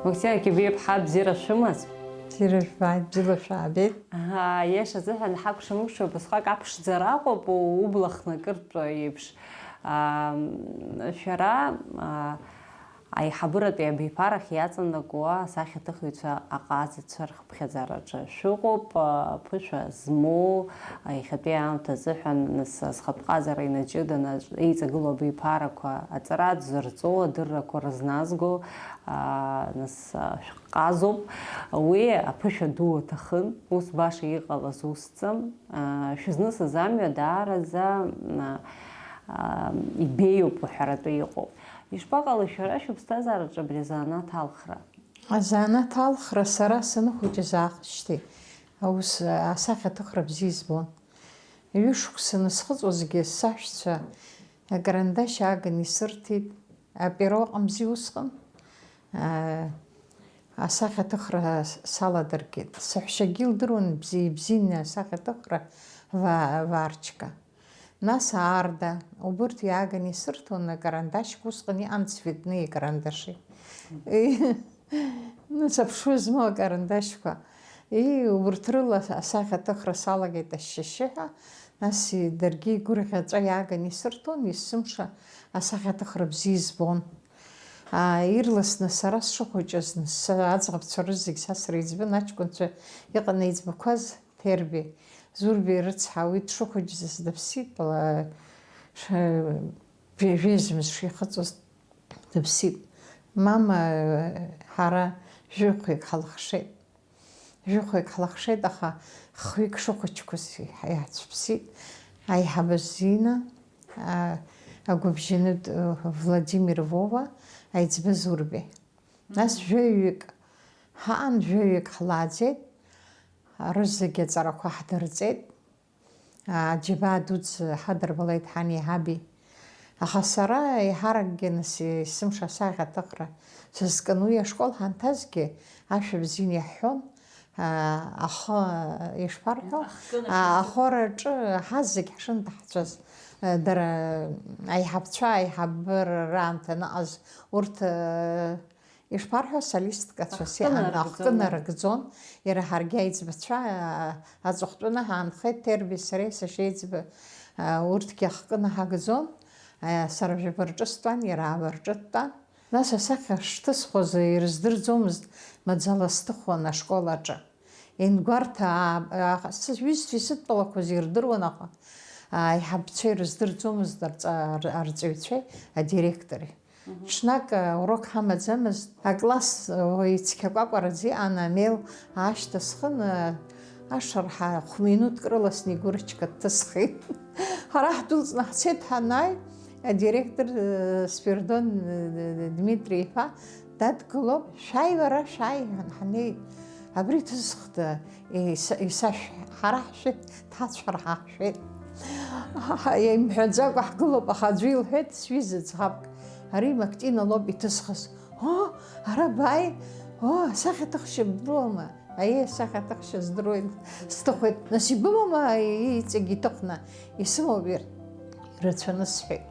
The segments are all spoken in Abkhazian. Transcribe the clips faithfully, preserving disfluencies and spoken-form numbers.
Максим Акибеиԥҳа, бзиара шәымаз? Бзиара жәбааит, бзиала шәаабеит. Иашазыҳәан, ҳакәша-мыкәша убасҟак аԥшӡара акәым, убла хнакыртә еиԥш. Шәара аиҳабыратәи абиԥарахь иаҵанакуа асахьаҭыхҩцәа аҟазацәа рхыԥхьаӡараҿы шәыҟоуп, ԥышәа змоу, иахьатәи аамҭа азыҳәан, нас, зхатә ҟазара инаҷыданы еиҵагылоу абиԥарақәа аҵара зырҵо, адыррақәа рызназго, нас, шәҟазоуп. Уи аԥышәа ду аҭахын, ус баша иҟалаз усӡам. Шәызнысыз амҩа даараӡа ибеиоуп уҳәаратәы иҟоуп. Ишԥаҟалеи шәара шәыԥсҭазаараҿы абри азанааҭ алхра? Азанааҭ алхра сара саныхәыҷыз аахижьҭеи аус, асахьаҭыхра бзиа избон. Ҩышықәса анысхыҵуазгьы сашәцәа акарандашь ааганы исырҭеит, аперо ыҟамзи усҟан, асахьаҭыхра саладыркит. Саҳәшьагьы илдыруан бзиа ибзианы асахьаҭыхра, Ва-, Варчка. Нас Аарда, убырҭ иааганы исырҭон акарандашьқәа, усҟан иҟан цветные карандаши. Нас аԥшуа змоу акарандашьқәа. И, убырҭ рыла асахьаҭыхра салагеит ашьшьышьыҳәа, нас и-, даргьы игәырӷьаҵәа иааганы исырҭон, есымша асахьаҭыхра бзиа избон. Аа, ирласны сара сшыхәыҷыз, нас, аӡӷабцәа рызегь са среиҵбын, аҷкәынцәа иҟан еиҵбақәаз, Ҭербеи, Зурбеи рыцҳа, уи дшыхәыҷыз дыԥсит, ла-, ш-, жәе-, жәеизмыз шихыҵуаз дыԥсит. Мама, ҳара жәохәҩык ҳалыхшеит. Жәохәҩык ҳлыхшеит, аха хҩык шыхәыҷқәаз иаҳ-, иаҳцәыԥсит. Аиҳабы Зина, а-, агәыбжьанытә, э, Владимир Вова, аиҵбы Зурбеи. Нас жәаҩык ҳаан, жәаҩык ҳлааӡеит, рызегь аҵарақәа ҳдырҵеит. Аџьабаа дуӡӡа ҳадырбалеит ҳани ҳаби. Аха сара еиҳаракгьы нас есымша асахьаҭыхра сызкын. Уи ашкол ҳанҭазгьы ашәа бзианы иаҳҳәон, аа, ахы, ишԥарҳәо, ахкынаҿ, аа, ахораҿы ҳазегь ҳшынҭаҳцәаз, дара аиҳабцәа аиҳабыра раамҭа аныҟаз урҭ, ишԥарҳәо, солисткацәас ахкы иҟан, ахкы нарыгӡон, нарыгӡон. Иара ҳаргьы аиҵбацәа, а, аҵыхәтәаны ҳаанхеит, Ҭербеи сареи сашьеиҵбы, а, урҭгьы ахкы наҳагӡон, а, сара жәаба рҿы стәан, иара ааба рҿы дтәан. Нас асахьа шҭысхуаз ирыздырӡомызт, маӡала сҭыхуан ашкол аҿы. Иангәарҭа, аа, аа, сҩызцәеи сыдтәалақәа зегьы рдыруан, аха, аа, аиҳабацәа ирыздырӡомызт арҵа-, ар-, арҵаҩцәеи адиректори. Мгм. Ҽнак, аа, урок ҳамаӡамызт, акласс, уаҩ цқьакәакәараӡа иҟан, амел аашьҭысхын, аа, ашырҳәа хә-минуҭк рыла Снегурочка дҭысхит. Ҳара ҳдәылҵны ҳцеит, ҳанааи, адиректор, аа, Спиридон, аа, Дмитри-иԥа, Дадгылоуп, шәааи уара, шәааи, ҳан-, ҳаннеи, абри ҭысхда, иса-, исашәҳәа, ҳара ҳшәеит, дҳацәҳар ҳа ҳшәеит. Имҳәаӡакәа ҳгылоуп, аха аӡәы илҳәеит, сҩыза ӡӷабк, ари Мактина лоуп иҭысхыз. Оо, ара бааи, оо, асахьаҭыхшьа бдыруама? Аиеи, асахьаҭыхшьа здыруеит, сҭыхуеит. Нас ибымоума иҵегь иҭыхны? Исымоуп, ирҭ-, ирацәаны сҳәеит.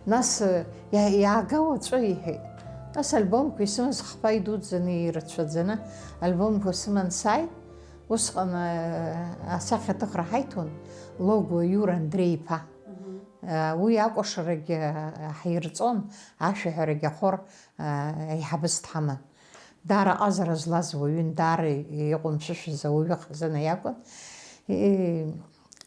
Нас, иа-, иаага уаҵәы, иҳәеит. Нас альбомқәа исымаз хԥа идуӡӡаны, ирацәаӡаны альбомқәа сыман сааит. Усҟан, э, асахьаҭыхра ҳаиҭон Логуа Иура Андреи-иԥа. Мгм. Э, уи акәашарагьы, э, ҳирҵон, ашәаҳәарагьы ахор, э, аиҳабыс дҳаман. Даара аҟазара злаз уаҩын, даара иҟәымшәышәыз ауаҩы хазына иакәын. И-,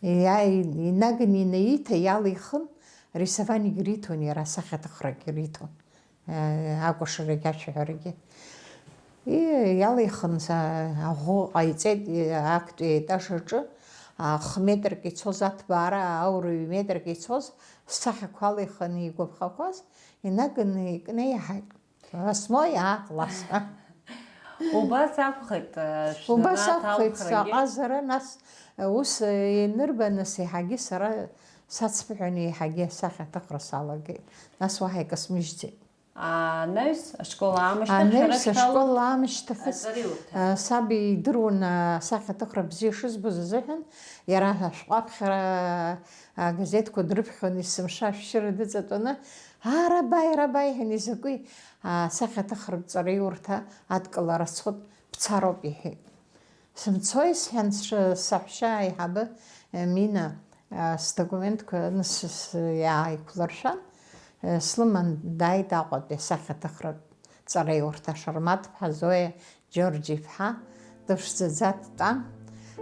иа-, инаганы инаиҭа иалихын, рисованиагьы риҭон иара, асахьаҭыхрагьы риҭон, э, акәашарагьы, ашәаҳәарагьы. И-, иалихын, са-, аӷәы ҟаиҵеит, и-, актәи аетаж аҿы, а, хә-метрк ицоз аҭбаара, ауаҩы метрк ицоз, сахьақәа алихын игәаԥхақәаз, инаганы икнеиҳаит. Восьмой А класс. Убас акәхеит, э, Убас шәзанааҭ акәхеит, алхрагьы. Аҟазара, нас, э, ус, э, инырба, нас, еиҳагьы сара сацԥыҳәаны еиҳагьы асахьаҭыхра салагеит. Нас уаҳа икасмыжьӡеит. Анаҩс ашкол аамышьҭахь шәара Анаҩс шәҭалоит ашкол аамышьҭахь аҵареи урҭ. Э, саб идыруан, э, асахьаҭыхра бзиа шызбоз азыҳәан, иара ашәҟәы аԥхьара, э, агазеҭқәа дрыԥхьон, есымша ашәшьыра дыҵатәаны, Арабаи, арабаи, ҳәа, изакәи, асахьаҭыхратә ҵараиурҭа адкылара сцоит, бцароуп, иҳәеит. Сымцои, сҳәан, сш-, саҳәшьа аиҳабы, э, Мина, э, сдокументқәа ны-, с-, с-, иааиқәлыршәан, э, слыман дааит Аҟәатәи асахьаҭыхратә ҵараиурҭа Шармаҭ-ԥҳа Зоиа Џьорџь-иԥҳа дыԥшӡаӡа дтәан,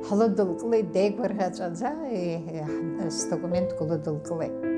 ҳлыдылкылеит, деигәырӷьаҵәаӡа, е-, е-, ҳ-, сдокументқәа лыдылкылеит.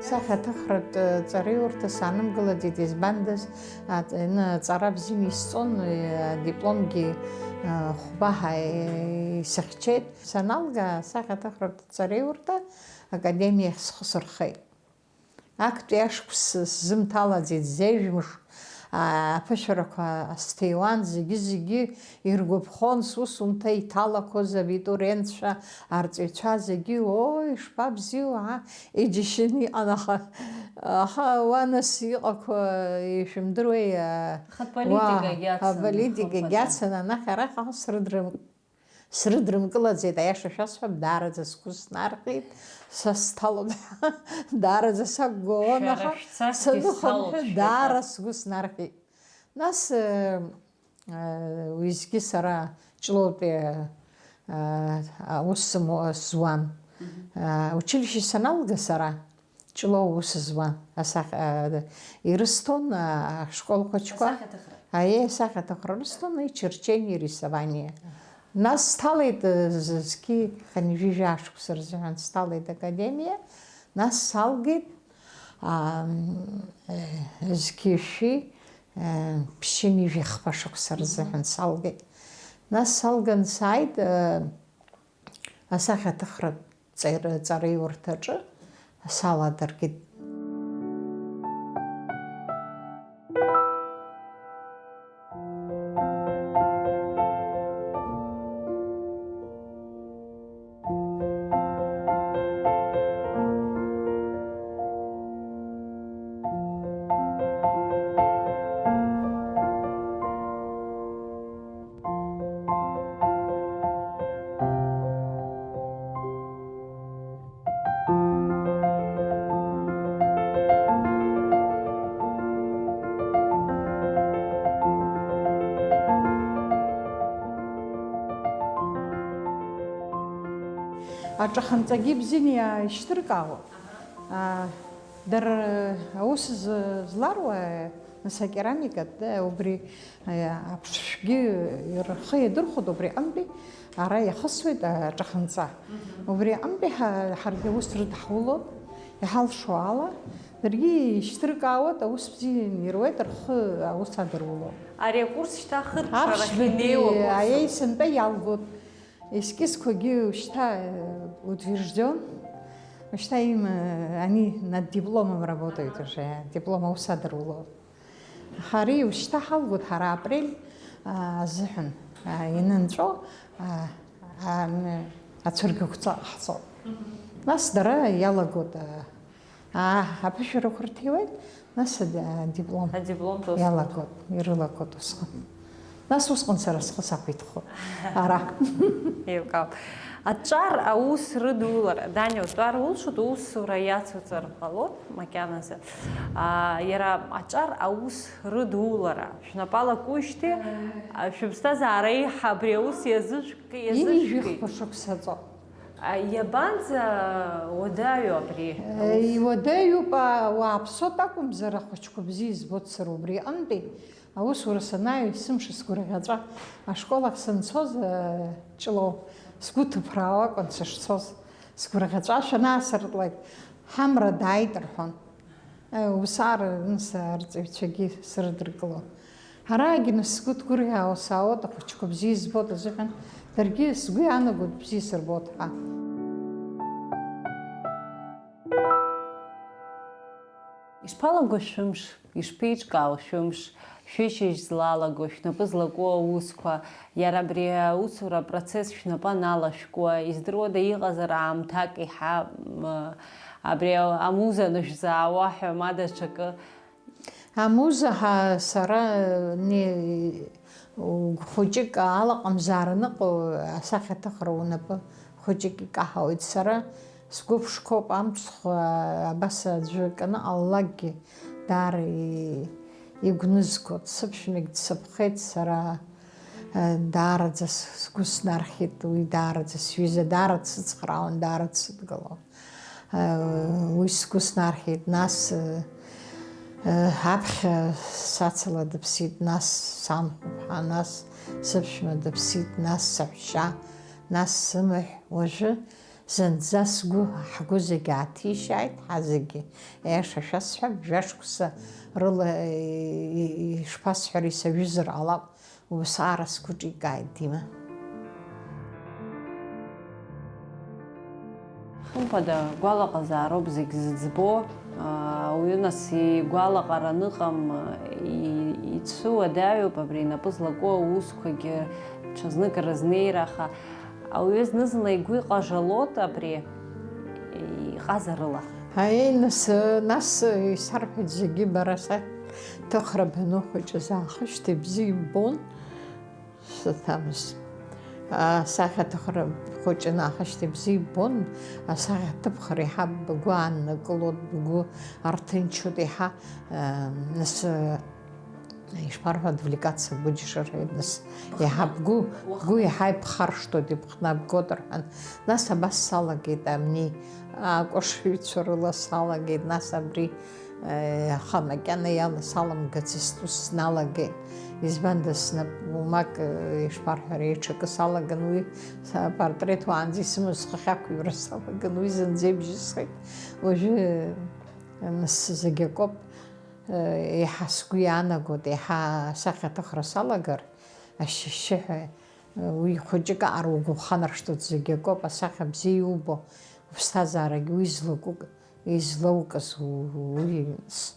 Сахьаҭыхратә, э, ҵараиурҭа санымгылаӡеит, избандаз, а, т-, н-, ҵара бзианы исҵон, э, адипломгьы, э, хәба ҳа, э, исыхьчеит. Саналга асахьаҭыхратә ҵараиурҭа академиахь схы сырхеит. Актәи ашықәс сзымҭалаӡеит, зежә мш, а, аԥышәарақәа сҭиуан, зегьы-зегьы иргәаԥхон, сусумҭа иҭалақәоз абитуриентцәа, арҵаҩцәа зегьы, ои, ишԥабзиоу, аа, иџьашьаны иҟан, аха, аха уа нас иҟақәа ишәымдыруеи, а, Аха уа, аполитикагь ацын, аполитикагь хымԥада. Ацын, анахь-арахь аха срыдрым-, срыдрымкылаӡеит, аиаша шәасҳәап, даараӡа сгәы снархьит, са сҭалоит ҳәа, даараӡа сақәгәыӷуан, Шәара аха шәцасгьы саныхынҳәы, сҭалоит, шәҳәеит. Даара сгәы снархьит. Нас, э, э, уеизгьы сара Ҷлоутәи, э, аус сымуа-, сзуан. Мгм. Э, училище саналга сара, Ҷлоу аус зуан, асахьа, а, ирысҭон, а, ашкол хәыҷқәа. Асахьаҭыхра. Аиеи, асахьаҭыхра рысҭон, ичерчение, рисование. Нас сҭалеит, э, з-, зқьи хынҩажәи жәаа шықәса рзыҳәан сҭалеит академиа. Нас салгеит, а, м, э, зқьи шәи, э, ԥшьынҩажәи хԥа шықәса рзыҳәан салгеит. Нас салган сааит, э, асахьаҭыхратә ҵаира-, ҵараиурҭаҿы саладыркит. Аҿаханҵагьы бзианы иааишьҭыркаауа. Аҳа. А, дара аус з-, зларуа, нас, акерамикатә, да, убри, а, аԥшшәгьы рхы иадырхәоит, убри аҟынтәи ара иахысуеит аҿаханҵа. Мгм. Убри аҟынтәи ҳа-, ҳаргьы аус рыдҳаулон, иҳалшо ала, даргьы ишьҭыркаауеит, аус бзиа ируеит, рхы аус адырулон. Ари акурс шьҭа ахыркәшарахь Аԥшьбатәи инеиуа акурсуп. Аиеи сынтәа иалгоит. Эскизқәагьы шьҭа, э, утвержден. Шьҭа им, э, они над дипломом работают уже, диплом аус адырулон. Аха ари шьҭа ҳалгоит ҳара апрель, а, азыҳәан, а, инынҵәо, а, а, ацәыргақәҵа ҟаҳҵоит. Мгм. Нас дара иалагоит, а, Аа, аԥышәарақәа рҭиуеит, нас ад-, адиплом Адиплом досуеит. Иалагоит, ирылагоит усҟан. Нас усҟан сара схы сақәиҭхоит. Ара. Еилкаауп. Аҿар аус рыдулара. Даниа, утәар улшоит, усура иацуҵар ҟалоит, макьаназы. Аа, иара аҿар аус рыдулара. Шәнапала акәыжьҭеи, а, шәыԥсҭазаара еиҳа абри аус иазыжәк-, иазышәкит. Ҩажәи жәаха шықәса ҵо. А, иабанӡа уадаҩу абри Е, аус? Иуадаҩуп, а, уааԥсоит акәымзар, ахәыҷқәа бзиа избоит сара убри аҟынтәи. Аусура санааи, сымш сгәырӷьаҵәа, ашкол ахь санцоз, а, Ҷлоу, сгәы ҭыԥраауа акәын сышцоз. Сгәырӷьаҵәа шәанаасыртлак, Ҳамра дааит рҳәон. Э, усаар, ынса, арҵаҩцәагьы срыдыркылон. Ҳараагьы нас сгәы ҭгәырӷьаауа саауеит, ахәыҷқәа бзиа избоит азыҳәан, даргьы сгәы иаанагоит бзиа сырбоит ҳәа. Ишԥалаго шәымш, ишԥеиҿкаау шәымш, шәышьыжь злалаго, шәнапы злаку аусқәа, иара абри аусура апроцесс шәнапы аналашәкуа, издыруада, иҟазар аамҭак еиҳа, м, абри амуза анышәзаауа ҳәа ма даҽакы? Амуза ҳа-, сара, не, хәыҷык алаҟамзаара аныҟоу асахьаҭыхра унапы хәыҷык икаҳауеит. Сара сгәы ԥшқоуп, амцхә, абас аӡәы акы аныҟалалакгьы, даара и-, игәнызгоит. Сыԥшәмагь дсыԥхеит, сара, э, даараӡа с-, сгәы снархьит, уи даараӡа сҩыза, даара дсыцхраауан, даара дсыдгылон. Уи сгәы снархьит, нас, аԥхьа сацала дыԥсит, нас санхәыԥҳа, нас сыԥшәма дыԥсит, нас саҳәшьа, нас сымаҳә. Уажәы зынӡа сгәы, ҳгәы зегьы ааҭишьааит, ҳа зегьы. Аиаша шәасҳәап, жәашықәса рыла, ишԥасҳәари, саҩызар ҟалап. Убасҟара сгәы ҿикааит, Дима. Хымԥада, гәалаҟазаароуп зегь зыӡбо, ауаҩы нас игәалаҟара аныҟам, и-, ицәуадаҩуп абри инапы злаку аусқәагьы ҽазнык рызнеира, аха ауаҩы зны-зынла игәы иҟажалоит абри иҟазарыла. Аиеи, нас, нас исарҳәеит зегьы, бара сахьаҭыхра баныхәыҷыз аахижьҭеи бзиа иббон, саҭамыз. Асахьаҭыхра хәыҷы аахижьҭеи бзиа иббон, асахьаҭыԥхра еиҳа бгәы ааннакылоит, бгәы арҭынчуеит еиҳа, нас, ишԥарҳәо, отвлекаться будешь, рҳәеит, нас, еиҳа бгәы, бгәы еиҳа иԥхаршҭуеит, ибхнабгоит рҳәан. Нас абас салагеит, амни, акәашаҩцәа рыла салагеит, нас абри, э, аха макьана иала саламгаӡацт, ус сналагеит. Избанда, снап умак, э, ишԥарҳәари, ҽакы салаган, уи са-, апортрет уаанӡа исымаз схахьы ақәыҩра салаган, уи зынӡа ибжьысхит. Уажәы, э, нас зегь акоуп. Еиҳа сгәы иаанагоит, еиҳа асахьаҭыхра салагар, ашьшьыҳәа, уи хәыҷык аҟара угәы уханаршҭуеит, зегь акоуп, асахьа бзиа иубо, уԥсҭазаарагьы уи излаку-, излаукыз, у-, уи с-,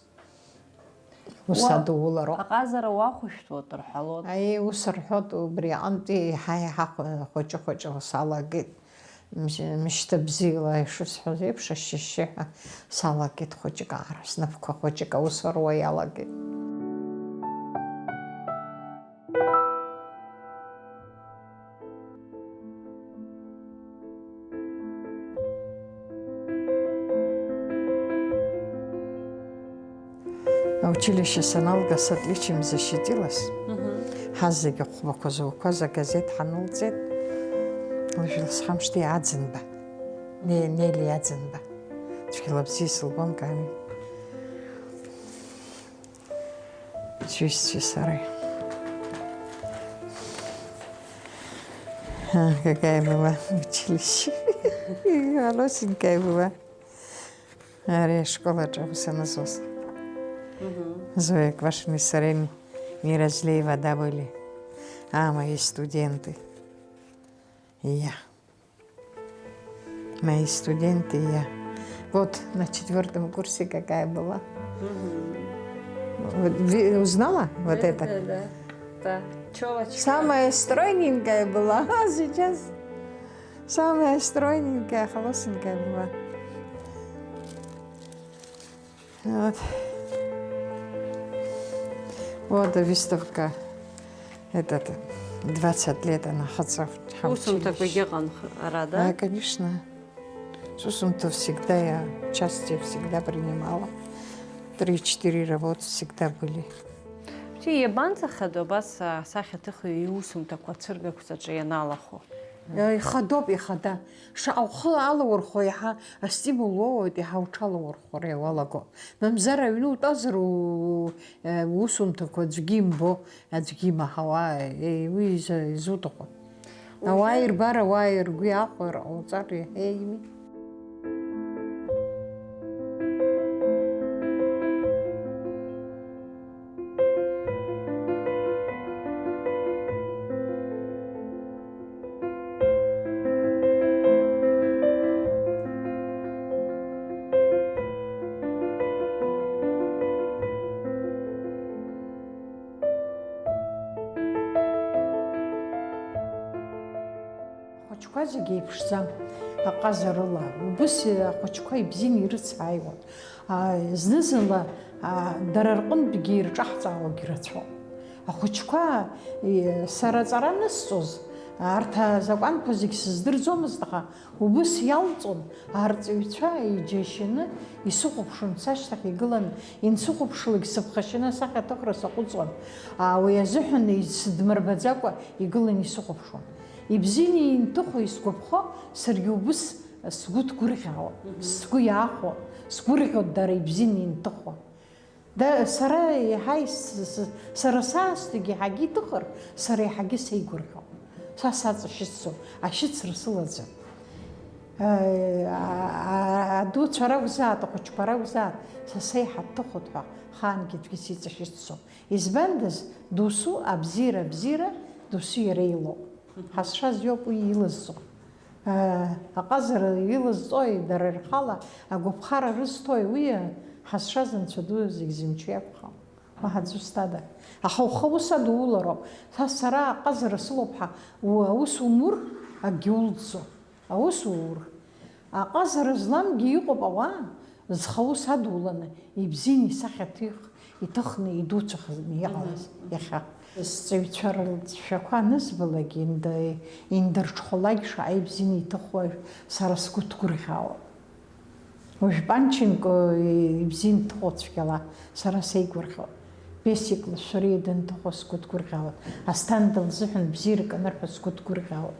ус Уа-, адулароуп. Аҟазара уахәышәтәуеит рҳәалоит. Аиеи, ус рҳәоит, убри аҟынтәи еиҳа-еиҳа хә-, хәыҷы-хәыҷла салагеит. Мшьҭа бзиала ишысҳәоз еиԥш, ашьшьыҳәа салагеит хәыҷык аара, снапқәа хәыҷык аус руа иалагеит. Аучилишье саналга, с отличием защитилась. Мгм. Ҳазегьы хәбақәа зуқәаз агазеҭ ҳанылҵеит. Уажә ласхамшҭи Аӡынба. Не-, Нели Аӡынба. Цәгьала бзиа сылбон, ками. Сҩызцәеи сареи. А, какая была в училище. Хорошенькая была. Ари ашкол аҿы аус анызуаз. Мгм. Зоя Квашина, Сарен Миразлеева, да, были. А, мои студенты. И я. Мои студенты и я. Вот на четвёртом курсе какая была. Мгм. Вот, ви-, узнала вот Да, это? Да, да, да. Чёлочка. Самая стройненькая была, а сейчас самая стройненькая, холосенькая была. Вот. Вот выставка, этот, двадцать лет она хацав. Усумҭақәагьы ыҟан, ара, да? Да, конечно. Сусумҭа всегда я участие всегда принимала. Три-четыре работы всегда были. Бҭи, иабанӡахадоу абас асахьаҭыхҩы иусумҭақәа ацәыргақәҵаҿы ианалахәу? Ихадоуп, ихада. Шаҟа ухы алаурхәо, еиҳа астимул уоуеит, еиҳа уҽалаурхәра иуалаго. Мамзар аҩны утәазар, у-, э, усумҭақәа аӡәгьы имбо, аӡәгьы имаҳауа, э, уи иза-, изуҭаху. Уажәы Ауаа ирбар, ауаа ргәы иаахәар ҟауҵар иаҳа ими. Ахәыҷқәа зегьы еиԥшӡам, аҟазарыла. Убыс ахәыҷқәа ибзианы ирыцҳаиуан. А, зны-зынла, а, дара рҟынтәгьы ирҿаҳҵаауагь рацәоуп. Ахәыҷқәа, и, сара аҵара анысҵоз, арҭ азакәанқәа зегь сыздырӡомызт, аха убыс иалҵуан, арҵаҩцәа иџьашьаны исыхәаԥшуан, сашьҭахь игылан, инсыхәаԥшлак сыԥхашьаны асахьаҭыхра саҟәыҵуан. А, уи азыҳәан сыдмырбаӡакәа игылан исыхәаԥшуан. Ибзианы инҭыхо исгәаԥхо, саргьы убыс сгәы ҭгәырӷьаауа, мгм, сгәы иаахәо, сгәырӷьоит дара ибзианы инҭыхуа. Да, сара еиҳа ис-, с-, сара саасҭагьы еиҳагьы иҭыхыр, сара еиҳагьы сеигәырӷьо. Са саҵашьыццо, ашьыцра сылаӡам. Э, а-, а-, адуцәа ракәзаат, ахәыҷқәа ракәзаат, са сеиҳа дҭыхоит ҳәа, хаангьы аӡәгьы сиҵашьыццом. Избандаз, досу абзиара, абзиара досу иара илоуп. Ҳазшаз иоуп уи илызҵо. Аҟазара илызҵои, дара рхала агәаԥхара рызҭои, уи ҳазшаз Анцәа ду зегь зымчу иакәхап. Уаҳа аӡәы зҭада? Аха ухы аус адуулароуп. Са сара аҟазара сылоуп ҳәа, у-, аус умур, акгьы улӡӡом. Аус уур. Аҟазара зламгьы иҟоуп ауаа, зхы аус адуланы, ибзианы исахьаҭых-, иҭыхны идуцәахазны иҟалаз, мгм, иахьа. Сҵаҩцәа рылҵшәақәа анызбалак, инда-, индырҽхәалак шаҟа ибзианы иҭыхуа сара сгәы ҭгәырӷьаауа. Уажә Панченко ибзианы дҭыхо цәгьала сара сеигәырӷьоит. Бесик Лашәриа данҭыхо сгәы ҭгәырӷьаауеит. Асҭанда лзыҳәан бзиарак анырҳәо сгәы ҭгәырӷьаауеит.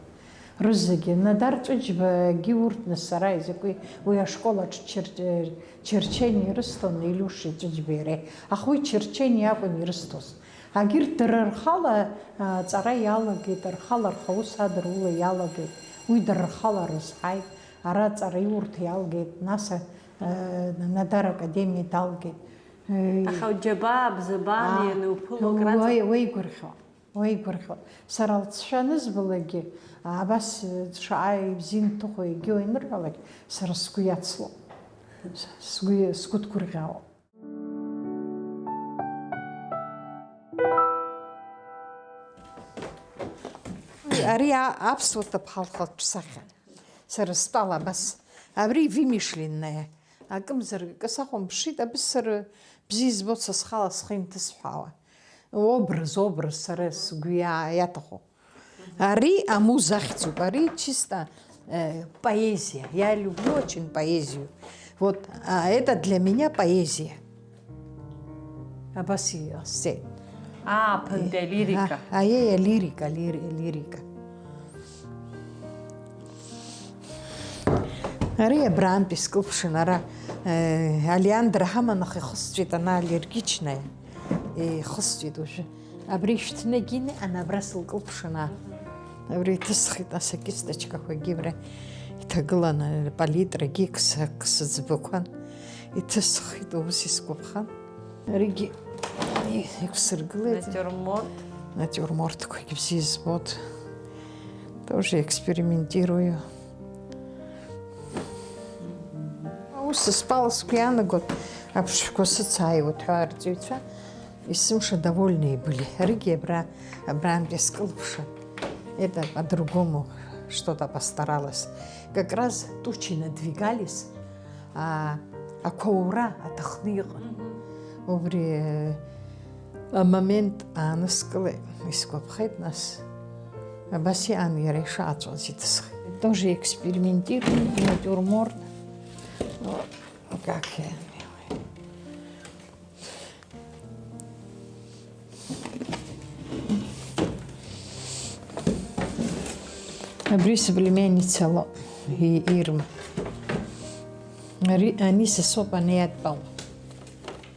Рызегьы, Надар Ҵәыџьбагьы урҭ нас сара изакәи уи ашкол аҿы Чер-, Черчениа ирысҭон Илиушеи Ҵәыџьбеи иареи. Аха уи Черчениа акәын ирысҭоз. Агьырҭ дара рхала, а, аҵара иалагеит, рхала рхаус адрула иалагеит. Уи дара рхала рызҳаит. Ара аҵараиурҭа иалгеит, нас, а, Надар академиа далгеит. Э, аха џьабаа, бзабаа, аа, иануԥыло акраҵа. Уеи-, уеигәырӷьо, уеигәырӷьо. Сара лҵшәа анызбалакгьы, абас, э, шаҟа ибзианы дҭыхо егьиу анырҳәалак, сара сгәы иацло. Сгәы, сгәы ҭгәырӷьаауа. Ари а-, аԥсуа ҭыԥҳа лхатә сахьа. Сара стәала абас. Абри вымышленное. Акымзарак акы сахәамԥшит, абысара бзиа избоит са схала схы инҭысҳәаауа. Образ, образ сара сгәы иа-, иаҭаху. Ари амуза ахьӡуп, ари чисто, э, поэзия. Я люблю очень поэзию. Вот, а, это для меня поэзия. Абас иҟасҵеит. Ааԥынтәи алирика. А, аиеи, алирика, лири-, лирика. Ари абрантәи скылԥшын, ара, э, алиандра ҳаман, аха ихысҵәеит, она аллергичная. Ихысҵәеит уажәы. Абри шәҭнагьы ини, ана абра сылкылԥшын, а. Абри иҭысхит, нас акисточкақәагьы абра иҭагыланы, палитрагьы, кс-, ксыӡбақәан. Иҭысхит, ус исгәаԥхан. Аригьы иқәсыргылеит. Натиурморт. Натиурмортқәагь бзиа избоит. Тоже экспериментирую. Аус зтәала сгәы иаанагоит, аԥшшәқәа сыцааиуеит ҳәа арҵаҩцәа, есымша довольные были. Аригьы абра, абрантәи скылԥшын. Это по-другому что-то постаралась. Как раз тучи надвигались, а, ақәаура аҭахны иҟан. Мгм. Убри, э, амомент ааныскылеит, исгәаԥхеит, нас абас иҟан иара ишааҵәаз иҭысхит. Тоже экспериментируем, натюрморт. Вот, как я. Абри соплеменница лоуп, и-, Ирма. Ари, ани са соуп, ани иадтәалоу.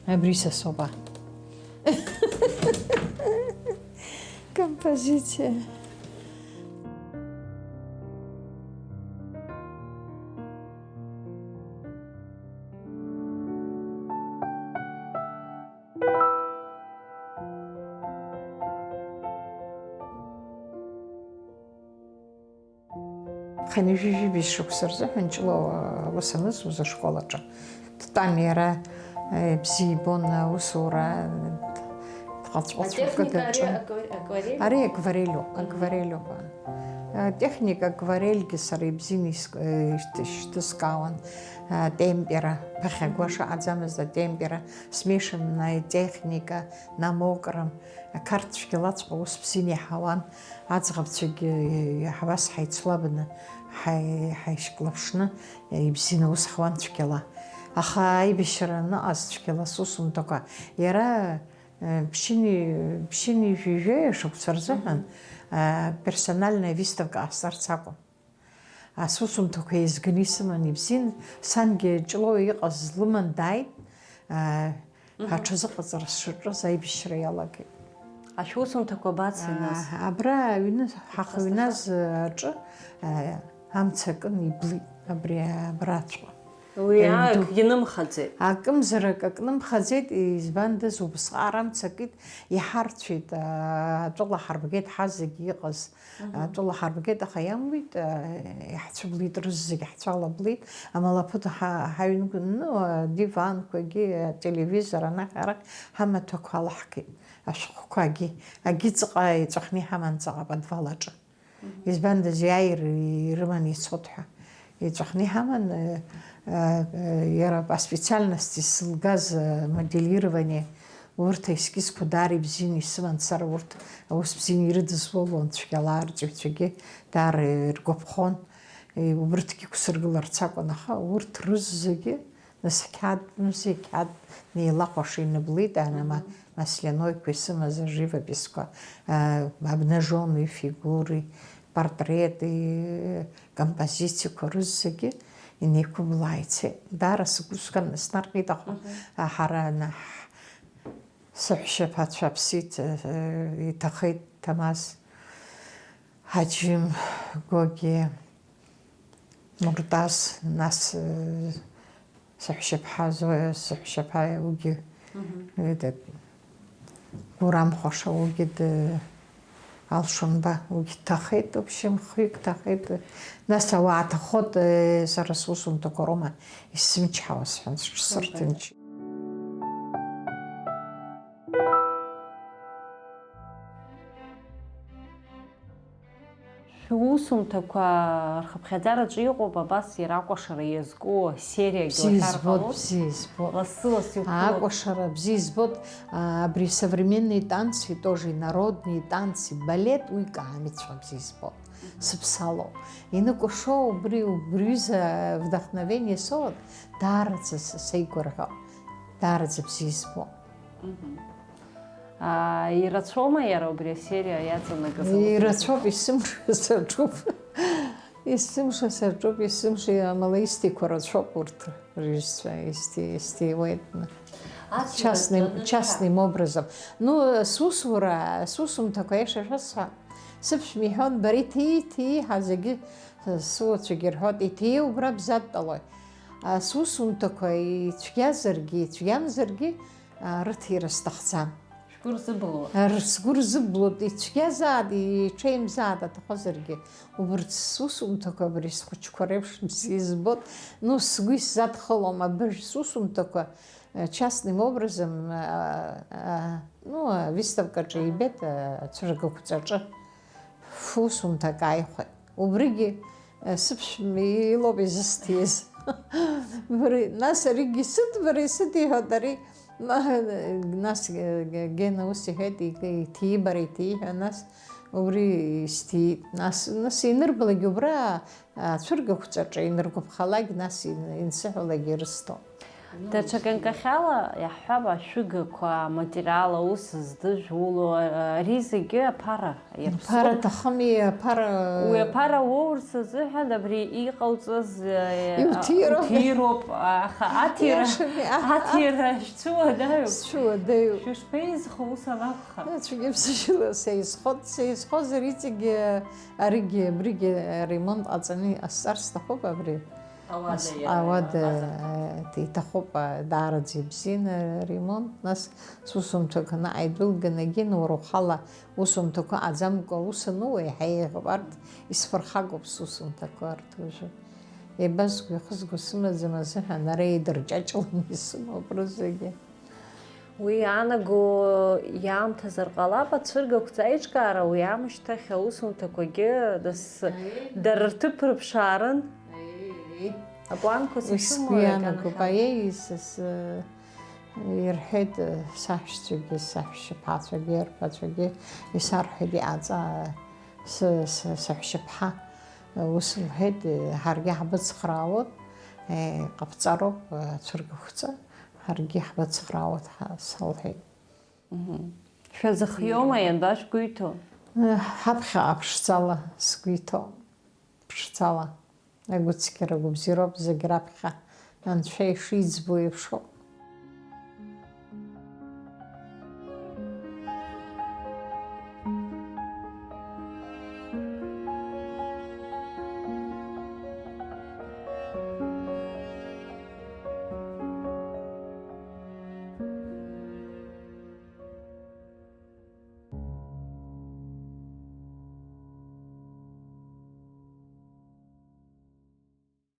Абри са соуп, а. Композиция. Хынҩажәижәибжь шықәса рзыҳәан Ҷлоу аус анызуз ашкол аҿы дтәан иара, э, бзиа ибон аусура, Ҟаҵәҟәацәа Атехника ари кыдаҿын. Аквар-, акварель? Ари акварельуп, акварельуп. Атехника акварельгьы сара ибзианы ис-, э, ишьҭ-, ишьҭыскаауан, а, темпера, ԥыхьа Мгм. гәаша аӡамызт атемпера, смешанная техника, на мокром, ақарҭ цәгьалаҵәҟьа ус бзианы иаҳауан, аӡӷабцәагьы иаҳбас ҳаицлабны, ҳаи-, ҳаишьклаԥшны, ибзианы аус ҳуан цәгьала. Аха аибашьра аныҟаз цәгьала сусумҭақәа, иара Ԥшьыни, ԥшьыни жәаҩа шықәса рзыҳәан, Мгм. а, персональная выставка ҟасҵарц акәын. Асусумҭақәа еизганы исыман ибзиан, сангьы Ҷлоу иҟаз лыман дааит, а, Мгм. аҽазыҟаҵара сшаҿыз аибашьра иалагеит. Ашәусумҭақәа бацеи нас? А, абра аҩны, ҳахыҩназ аҿы, а, амца акын иблит, абри абраҵәҟьа. Уи Аҩнду. акгьы нымхаӡеит. Акымзарак акы нымхаӡеит, избандаз, убысҟак амца акит, иҳарцәеит, а, атәыла ҳарбгеит ҳазегь иҟаз, Мгм. атәыла ҳарбгеит, аха иамуит, а, иаҳцәыблит, рызегь ҳцәалаблит, амалаԥыҭ ҳа-, ҳаҩнгәны, а, диванқәагьы, ателевизор анахь-арахь ҳамаҭәақәа алаҳгеит, ашәҟәқәагьы, агьыҵҟа иҵәахны иҳаман ҵаҟа аподвал аҿы. Избандаз, иааир ирыманы ицот ҳәа. Иҵәахны иҳаман, э, э, э, иара аспециальность зылгаз, э, моделирование, урҭ аескизқәа даара ибзианы исыман сара, урҭ аус бзианы ирыдызулон, цәгьала арҵаҩцәагьы даара иргәаԥхон. Э, убырҭгьы иқәсыргыларц акәын, аха урҭ рызегьы Нас ҳқьаад, музеи қьаад неилахәаша иныблит, ана ма-, Мгм. масляноиқәа исымаз аживописқәа, а, обнажённые фигуры, портреты, композициақәа рызегьы инеиқәыблаа ицеит. Даара сгәы сган-, снарҟьеит, аха, Мгм. а, ҳара ана ҳ-, саҳәшьаԥацәа ԥсит, э, иҭахеит Ҭамаз. Ҳаџьым, Гогиа, Муртаз, нас, э, саҳәшьаԥҳа Зоя, саҳәшьаԥа уигьы, Мгм. этот, Гурам Хәаша, уигьы д-, Алшонба, уигьы дҭахеит, в общем, хҩык ҭахеит. Нас ауаа ҭахот, э, сара сусумҭақәа роума исзымчҳауа сҳәан, сҽсырҭынч. Шәусумҭақәа рхыԥхьаӡараҿы иҟоуп абас иара акәашара иазку сериагьы Бзиа уҳәар избоит, ҟалоит. Бзиа избоит. Лассы-лассы иқәгылоуп. Акәашара бзиа избоит, а, абри современные танцы, тоже и народные танцы, балет, уи каамицәа бзиа избоит. Сыԥсалоуп. Иныкәашо убри, убри ҩыза вдохновение соуп, даараӡа са-, сеигәырӷьо, даараӡа бзиа избо. Мгм. Аа, ирацәоума иара убри асериа иаҵанакыз аматериал? Ирацәоуп, есымша саҿуп. Есымша саҿуп, есымша, амала исҭиқәа рацәоуп урҭ рыжьцәа, исҭи-, исҭиуеит. Ацәгьа Частным, рҿаныҳәа. Частным образом. Ну, сусура, сусумҭақәа, аиаша шәасҳәап, сыԥшәма иҳәон, бара иҭии, иҭии ҳәа зегьы, сыуацәагьы рҳәоит, иҭии убра бзадтәалои. А, сусумҭақәа ицәгьазаргьы, ицәгьамзаргьы, а, рыҭира сҭахӡам. Шәгәы рзыблуа? Р-, сгәы рзыблуеит, ицәгьазаат, иҽеимзаат аҭахызаргьы. Убырҭ сусумҭақәа абри схәыҷқәа реиԥш бзиа избоит. Ну, сгәы исзадхалом абыржә сусумҭақәа, э, частным образом, э, э, ну, авыставкаҿы ибеит, э, ацәыргақәҵаҿы. Фусумҭак ааихәеит. Убригьы, э, сыԥшәма илоуп изысҭиз. Бри-, нас аригьы сыҭ, бара исыҭ иҳәоит ари. Ма-, нас, э, Гена ус иҳәеит, ик-, иҭии, бара иҭии ҳәа, нас убри исҭиит. Нас, нас инырбалак убра, ацәыргақәҵаҿы иныргәаԥхалак, нас ин-, инсыҳәалак ирысҭон. Даҽа ганкахьала иаҳҳәап, ашәыгақәа, аматериал, аус здыжәуло, ари зегьы аԥара иаԥсоуп. Аԥара аҭахыми, аԥара. Уи аԥара уоурц азыҳәан абри иҟауҵаз, э, Иуҭироуп. Уҭироуп, аха аҭира, Иашами, а-, а-, аҭира шәцәыуадаҩуп. Сцәыуадаҩуп. Шәышԥеизхо ус анакәха? Ацәгьа ԥсышьала сеизхоит, сеизхозар иҵегьы аригьы, абригьы аремонт ҟаҵаны иҟасҵар сҭахуп абри. Ауада Ас-, иара ауада, азыҳәан. Э, иҭахуп, э, даараӡа ибзианы аремонт. Нас сусумҭақәа наҟ идәылганы, егьин, уара ухала усумҭақәа аӡамкәа ус ануа, еиҳа еиӷьуп. Арҭ исԥырхагоуп сусумҭақәа арҭ уажәы. Еибазго, ихызго сымаӡам азыҳәан, ара еидырҷаҷланы исымоуп рызегьы. Уи иаанаго иаамҭазар ҟалап, ацәыргақәҵа аиҿкаара, уи аамышьҭахь аусумҭақәагьы дас-, дара рҭыԥ рыԥшаарын. Апланқәа сышәымоу сгәы иаанагоуп, иаганахьан. Аиеи, са сзы ирҳәеит, саҳәшьцәагьы, саҳәшьаԥацәагьы, рԥацәагьы, исарҳәеит, иҟаҵа, сы-, сы-, саҳәшьаԥҳа, ус лҳәеит, ҳаргьы ҳбыцхраауеит, ҟабҵароуп, ацәыргақәҵа, ҳаргьы ҳбыцхраауеит, ҳа-, салҳәеит. Шәазыхиоума, ианбашәгәеиҭо? Ҳаԥхьаҟа ԥшӡала сгәы иҭоуп. Ԥшӡала. Агәыцқьара гәыбзиароуп зегь раԥхьа. Анцәа ишиӡбо еиԥшоуп.